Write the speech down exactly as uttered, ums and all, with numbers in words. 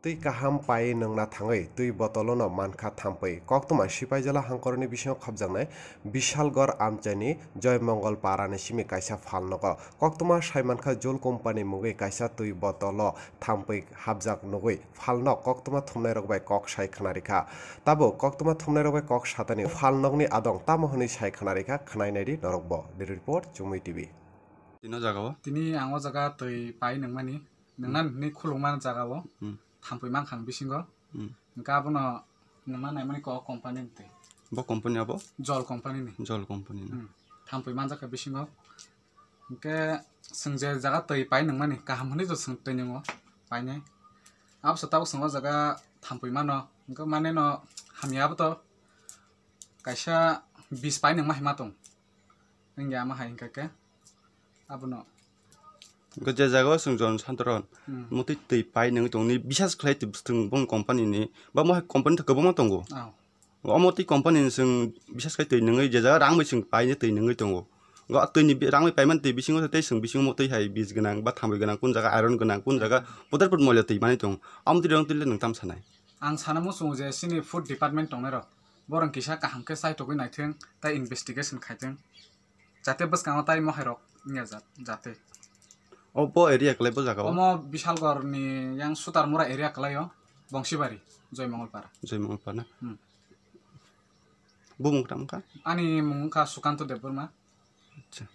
Twi kaham pai nwngna thangwi twi botolono mankha thampwi. Koktwma Sipaijala hangkorni bisingo khopjaknai Bishalgor amchaini Joymongol parani simi kaisa phalnogo. Koktwma saimankha Jol company mungwi kaisa twi botolo thampwi hapjak nugwi phalno koktwma thumnairok bai kok sai khwnarikha. Tabuk koktwma thumnairok bai kok satani phalnokni adong tamo hwnwi sai khwnarikha, khwnainaidi norokbo. Bureau Report, Chumui T V. Tino jagao? Tini ang o jaga twi pai nungmani, nungna nini khulukma jagao Hmm. thampui mankha ang bisingo. Hmm. Hwnkhe abono nungna naimani kok company ni twi. Bo company abo? Jol company ni. Jol company ni. Hmm. Thampui manjakha bisingo. Hwnkhe chwng je jaga twi pai nungmani kaham hwnwi to chwng twi nungo painai. Abose tabuk chwng o jaga thampui mano. Hwnkhe maneno hamya abo to kaisa bis pai nungma hima tong. Wngya ama hai hwnkha khe abono. Hwnkhe je jagao chwng Jon Santoron Hmm. motwi twi pai nungwi tongni bisas khlai twi bwswng bong company ni ba mo hai company to kwbangma tongo. Oh. Omo twi company ni chwng bisas khlai twi nungwi je jaga rang bai chwng paine twi nungwi tongo. Go twi ni bi-, rang bai paiman twi bisingo tei chwng bisingo mo twi hai bis gwnang ba thamwi gwnang kun jaga iron gwnang kun jaga potar put moila twi mani tong. Omo twi rang twi le nwng tam sanai. Ang sana muchungo je chini food department tongnai rok borok kisa kaham khe chaitogwi naithwng tei investigation khaithwng. Jate bwskango tai mohai rok wngya jat-, jate. Obo area kwlai bo jaga o? Omo Bishalgor ni yang Sutarmura area kwlai o, Bongsibari, Joymongolpara. Joymongolpara na? Hmm. Bumung tamo kha? Ani mung wngkha Sukanto Debbarma. Acha.